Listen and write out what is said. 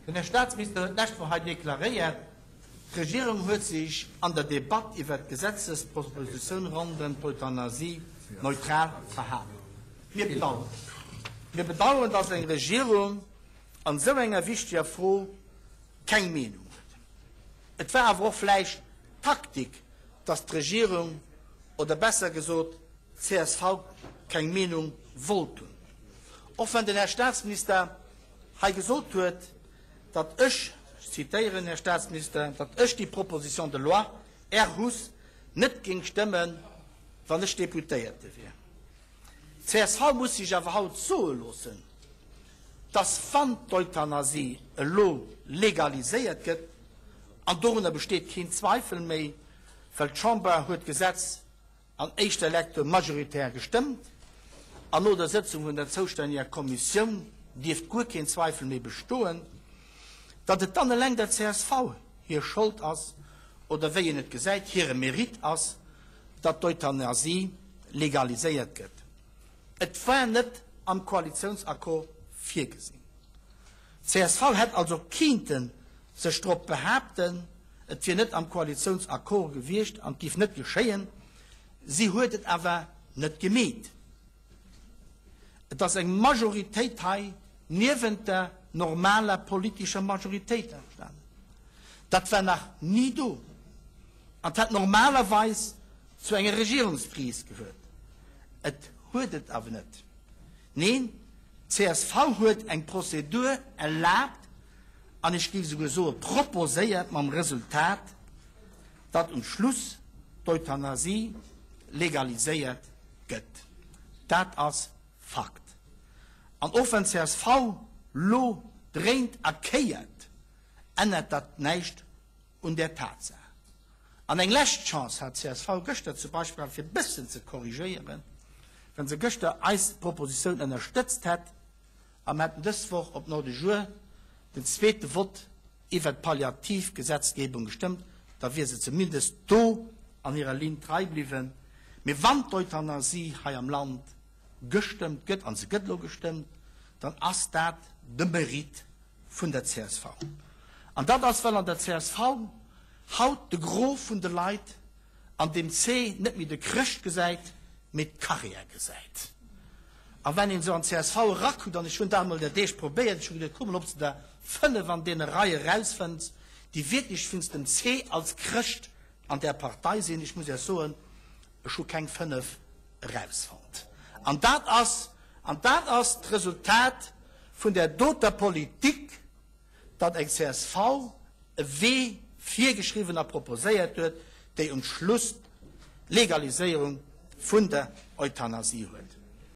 Den Här Statsminister huet d'lescht Woch hei deklaréiert, d'Regierung huet sech an der Debatt iwwert d'Gesetzespropositioun ronderëm d'Euthanasie neutral verhalen. Mir bedauern. Mir bedauern, dass eng Regierung an esou enger wichteger Fro keng Meenung huet. Et war awer och vläicht Taktik, dass d'Regierung, oder besser gesot d'CSV keng Meenung wollt hunn. Och wann den Här Statsminister hei gesot huet, datt ech, ech zitéieren, Här Statsminister, datt ech déi Proposition de loi Här Huss net géing stëmmen, wann ech Deputéierte wier. D'CSV muss sech awer haut soe loossen, datt wann d'Euthanasie elo legaliséiert gëtt, an dorunner besteet keen Zweifel méi, well d'Chamber huet d'Gesetz an éischter Lecture majoritär gestëmmt, an no der Sëtzung vun der zoustänneger Kommissioun dierft guer keen Zweifel méi bestoen, datt et dann eleng der csv hir Schold ass, oder wéi een et gesäit, hire Mérite ass, datt d'Euthanasie legaliséiert gëtt. Et war net am Koalitiounsaccord virgesinn. D'CSV hätt also kinnte sech drop behaapten, et wier net am Koalitiounsaccord gewiescht an et géif net geschéien. Si huet et awer net gemeet. Et ass eng Majoritéit hei niewent der normaler politescher Majoritéit entstanen. Dat war nach ni do an et hätt normalerweis zu enger Regierungskris gehuet. Et huet et awer net. Neen, d'CSV huet eng Prozedur erlaabt an ech géif esouguer soe proposéiert mam Resultat, datt um Schluss d'Euthanasie legaliséiert gëtt. Dat ass Fakt. An och wann csv lo dréint a kéiert, ännert dat näischt un där Tatsaach. An eng lescht Chance hat csv gëschter zum Beispill gehat, fir e bëssen ze korrigéieren, wa se gëschter eis Propositioun ënnerstëtzt hätt a mer hätten dës Woch op den Ordre du jour den zweete Vott iwwert d'Palliativgesetzgebung gestëmmt, da wier se zumindest do an hirer Linn trei bliwwen. Mee wann d'Euthanasie hei am Land gestëmmt gëtt, a se gëtt elo gestëmmt, dann ass dat de Mérite vun der csv. An dat ass, well an der csv haut de Gros vun de Leit an deem C net méi de Chrëscht gesäit, mee d'Carrière gesäit. A wenn een esou an d'CSV erakuckt, an ech hunn dat emol der Deeg probéiert, ech hu geduet, kuck mol, ob s de der 5 an deene Reie erausfënns, déi wierklech wéinst dem C als Chrëscht an där Partei sinn, ech muss Iech soen, ech hu keng 5 erausfonnt. An dat ass, an dat ass d'Resultat vun där doter Politik, datt eng csv e Wee virgeschriwwen a proposéiert huet, déi um Schluss d'Legaliséierung vun der Euthanasie huet.